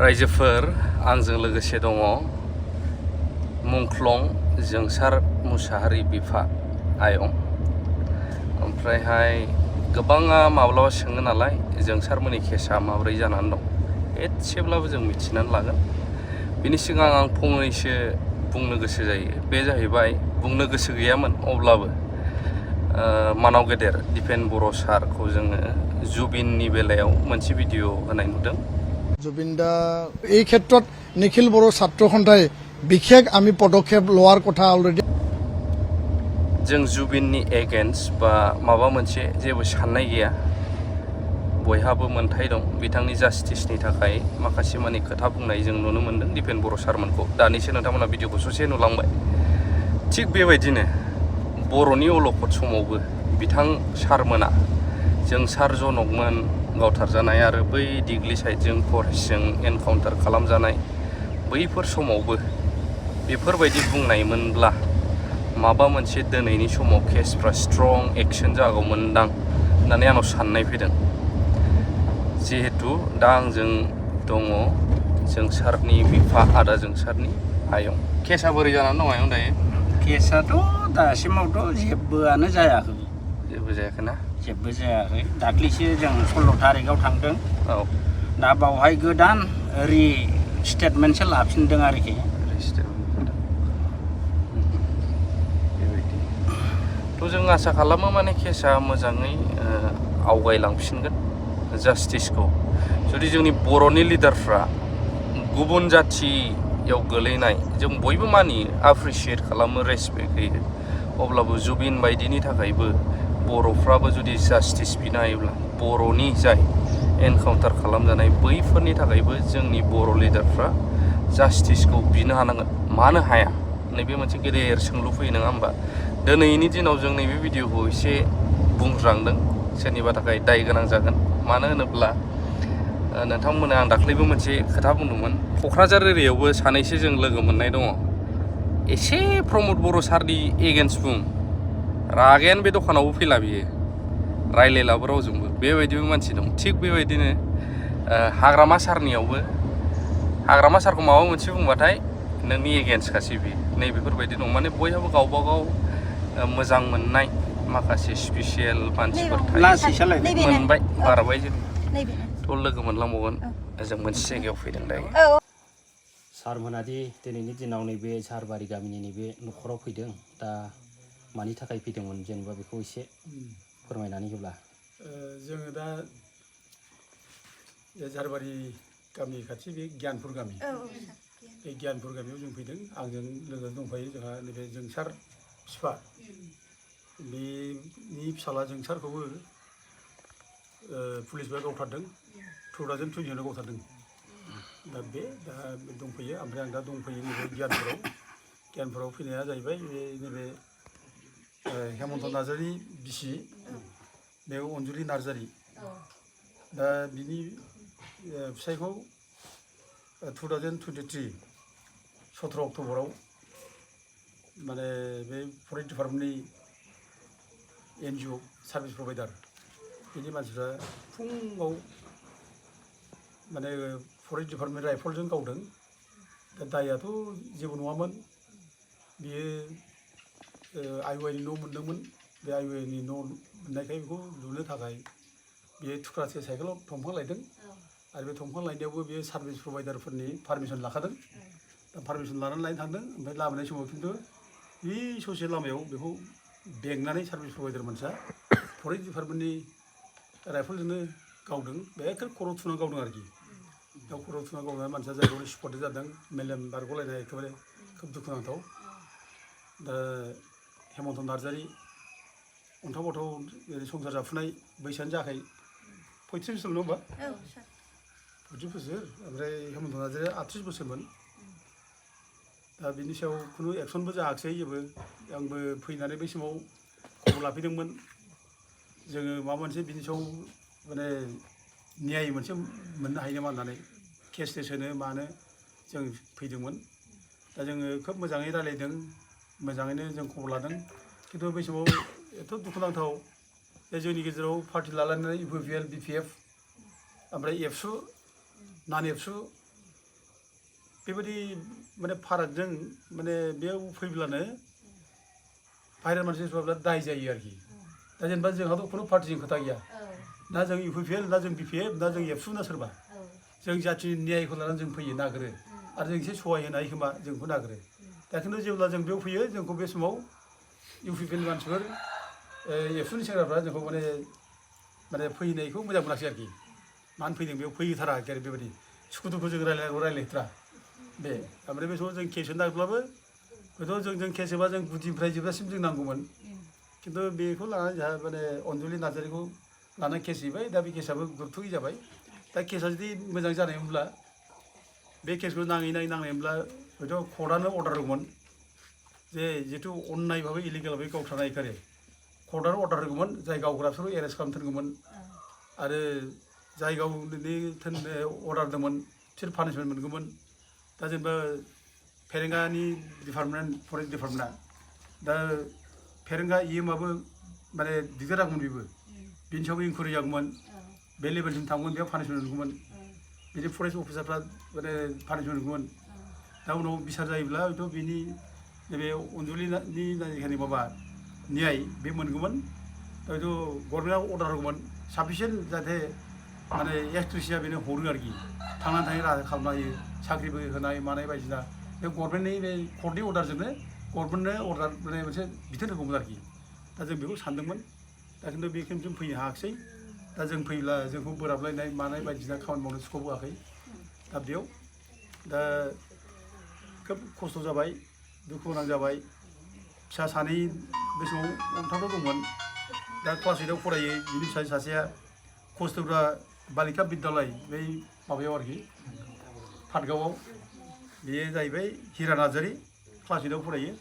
रायजोफोर आंजों लोगोसे दङ मुंख्लं जोंसार मुसाहारि बिफा आयं ओमफ्रायहाय गोबाङा माब्लाबा सोङो नालाय जोंसारमोननि केसा माब्रै जानानै दं एसेब्लाबो जों मिथिनानै लागोन बिनि सिगां आं फंनैसो बुंनो गोसो जायो बे जाहैबाय बुंनो गोसो गैयामोन अब्लाबो मानाव गेदेर दिपेन बर' सारखौ जोङो जुबिननि बेलायाव मोनसे भिडिअ होनाय नुदों जुबिन दा এই ক্ষেত্ৰত নিখিল বড়ো ছাত্ৰ সন্থাই বিশেষ আমি পদক্ষেপ লোৱাৰ কথা অলৰেডি जों जुबिननि एगेन्स्ट बा माबा मोनसे जेबो साननाय गैया बयहाबो मोनथाय दं बिथांनि जास्टिसनि थाखाय माखासे माने खोथा बुंनाय जों नुनो मोनदों दिपेन बर' सारमोनखौ दानिसो नोंथांमोना भिडिअखौ ससे नुलांबाय थिग बेबायदिनो बर'नि अलखद समावबो बिथां सारमोना जोंसार जनकमोन गावथारजानाय आरो बै दिग्लि साइडजों फरेस्टजों एनकाउन्टार खालामजानाय बैफोर समावबो बेफोरबायदि बुंनायमोनब्ला माबा मोनसे दिनैनि समाव केसफ्रा स्ट्रं एक्शन जागौमोनदां होननानै आंनाव साननाय फैदों जिहेतु दा आंजों दङ जोंसारनि बिफा आदा जोंसारनि आयं केसा बोरै जानानै दं आयं दायो केसाथ' दासिमावथ' जेबोआनो जायाखै जेबो जायाखै ना जेबो जायाखै दाख्लैसो जों 16 तारिखआव थांदों औ दा बावहाय गोदान स्टेटमेन्टसो लाफिनदों आरोखि थ' जों आसा खालामो माने केसा मोजाङै आवगायलांफिनगोन जास्टिसखौ जुदि जोंनि बर'नि लिडारफ्रा गुबुन जाथियाव गोलैनाय जों बयबो मानियो एप्रिशिएट खालामो रेसपेक्ट होयो अब्लाबो जुबिन बायदिनि थाखायबो बर'फ्राबो जुदि जास्टिस बिनो हायोब्ला बर'नि जाय एनकाउन्टार खालामजानाय बैफोरनि थाखायबो जोंनि बर' लिडारफ्रा जास्टिसखौ बिनो हानांगोन मानो हाया नैबे मोनसे गेदेर सोंलु फैयो नङा होमबा दिनैनि दिनाव जों नैबे भिडिअखौ एसे बुंज्रांदों सोरनिबा थाखाय दाय गोनां जागोन मानो होनोब्ला नोंथांमोना आं दाख्लैबो मोनसे खोथा बुंदोंमोन क'क्राझार एरियायावबो सानैसो जों लोगो मोननाय दङ एसे प्रमद बर' सारनि एगेन्स्ट बुं रागायानो बे दखानावबो फैला बियो रायलायलाबो रावजोंबो बेबायदिबो मानसि दं थिग बेबायदिनो हाग्रामा सारनियावबो हाग्रामा सारखौ माबा मोनसे बुंबाथाय नोंनि एगेन्स्टखासै बियो नैबेफोरबायदि दं माने बयहाबो गावबागाव मोजां मोननाय माखासे स्पेसियेल मानसिफोर थायो मोनबाय बारबाय जों थ' लोगो मोनलांबावगोन जों मोनसे जायगायाव फैदों दायो सारमोनादि दिनैनि दिनाव नैबे सारबारि गामिनि नैबे न'खराव फैदों दा मानि थाखाय फैदोंमोन जेनेबा बेखौ एसे फोरमायनानै होब्ला जोङो दा झारबारि गामि खाथि बे गियानपुर गामि बे गियानपुर गामियाव जों फैदों आंजों लोगो दंफायो जोंहा नैबे जोंसार बिफा बेनि फिसाला जोंसारखौबो पुलिसफ्रा गावथारदों 2020 आव गावथारदों दा दंफैयो ओमफ्राय आं दा दंफैयो नैबे गियानपुराव फैनाया जाहैबाय नैबे हेमन्त नार्जारि बिसि बे अनजुलि नार्जारि दा बिनि फिसायखौ 2023 17 अक्ट'बराव माने बे फरेस्ट डिपार्टमेन्टनि NGO सार्भिस प्रभाइडार बिनि मानसिफ्रा फुङाव माने फरेस्ट डिपार्टमेन्ट राइफलजों गावदों दा दायाथ' जेबो नङामोन बियो IOI नि न' मोनदोंमोन बे IOI नि न' मोननायखाय बेखौ लुनो थाखाय बियो थुख्रासे साइकेलाव दंफां लायदों आरो बे दंफां लायनायावबो बियो सार्भिस प्रभाइडारफोरनि पारमिसन लाखादों दा पारमिसन लानानै लायनो थांदों ओमफ्राय लाबोनाय समाव खिन्थु बे ससे लामायाव बेखौ बेंनानै सार्भिस प्रभाइडार मानसिया फरेस्ट डिपार्टमेन्टनि राइफलजोंनो गावदों बे खर' थुनानै गावदों आरोखि दा खर' थुनानै गावनाय मानसिया जायगायाव स्पट जादों मेलेम बारग'लायनाय एखेबारे खोब दुखुनांथाव दा हेमन्त नार्जारि अन्थाव बाथाव संसार जाफुनाय बैसोआनो जायाखै 35 बोसोर नङा होमबा 35 बोसोर ओमफ्राय हेमन्त नार्जारिया 38 बोसोरमोन दा बिनि सायाव खुनु एक्सनबो जायाखिसै जेबो आंबो फैनानै बै समाव खबर लाफैदोंमोन जोङो माबा मोनसे बिनि सायाव माने न्याय मोनसे मोननो हायो नामा होननानै केस होनो मानो जों फैदोंमोन दा जोङो खोब मोजाङै रायलायदों मोजाङैनो जों खबर लादों खिन्थु बै समाव एथ' दुखुनांथाव जे जोंनि गेजेराव पार्टि लालायनानै UPPL BPF ओमफ्राय एबसु नान एबसु बेबायदि माने फारागजों माने बेयाव फैब्लानो बाहेरानि मानसिफ्रा बिराद दाय जायो आरोखि दा जेनेबा जोंहाथ' खुनु पार्टिजों खोथा गैया ना जों इउपिपिएल ना जों बिपिएफ ना जों एबसु ना सोरबा जों जाथिनि न्यायखौ लानानै जों फैयो नागिरो आरो जों एसे सहाय होनो हायो खोमा जोंखौ नागिरो दा खिन्थु जेब्ला जों बेयाव फैयो जोंखौ बे समाव इउपिपिएलनि मानसिफोर एबसुनि सेंग्राफ्रा जोंखौ माने फैनायखौ मोजां मोनाखिसै आरोखि मानो फैदों बेयाव फैथाराखै आरो बेबायदि सुखु दुखु जों रायलायथ्रा बे ओमफ्राय बे समाव जों केस होनो नागिरब्लाबो हयथ' जों केस होबा जों गुदिनिफ्राय जोबजासिम जों नांगौमोन खिन्थु बेखौ लानानै जोंहा माने अनजुलि नार्जारिखौ लानानै केस हैबाय दा बे केसआबो गुरुत्त'यै जाबाय दा केसआ जुदि मोजां जानायमोनब्ला बे केसखौ नांनायमोनब्ला हयथ' कर्टआनो अर्डार होगौमोन जे जिथु अननाय भाबै इलिगेल भाबै गावथारनाय खारे कर्टआनो अर्डार होगौमोन जाय गावग्रा बिसोरखौ एरेस्ट खालामथारगौमोन आरो जाय गावनि अर्डार होदोंमोन बिसोर पानिशमेन्ट मोनगौमोन दा जेनेबा फेरेंगानि डिपार्टमेन्ट फरेस्ट डिपार्टमेन्टआ दा फेरेंगा इएमआबो माने दिगदार जागौमोन बेबो बिनि सायावबो इनकुवारि जागौमोन बे लेभेलसिम थांगौमोन बेयाव पानिशमेन्ट मोनगौमोन बिदि फरेस्ट अफिसारफ्रा माने पानिशमेन्ट मोनगौमोन दा उनाव बिसार जायोब्ला हयथ' बिनि नैबे अनजुलिनि जायगानि माबा न्याय बे मोनगौमन हयथ' गभर्नमेन्टआ अर्डार होगौमोन साफिसियेन्ट जाहाथे माने एक्सट्रिसिया बेनो हरो आरोखि थांनानै थानाय राहा खालामनो हायो साख्रिबो होनाय मानाय बायदिसिना बे गभर्नमेन्टनि बे कर्टनि अर्डारजोंनो गभर्नमेन्टनो अर्डार माने मोनसे बिथोन होगौमोन आरोखि दा जों बेखौ सानदोंमोन दा खिन्थु बेसिम जों फैनो हायाखिसै दा जों फैब्ला जोंखौ बोराबलायनाय मानाय बायदिसिना खामानि मावनो स्कप होआखै दा बेयाव दा खोब खस्थ' जाबाय दुखु गोनां जाबाय फिसा सानै बे समाव अनथावथाव दंमोन दा क्लास 8आव फरायो बिनि फिसा सासेया कस्तुरबा बालिका बिद्यालय बै माबायाव आरोखि पाटगावआव बेयो जाहैबाय हिरा नार्जारि क्लास 8आव फरायो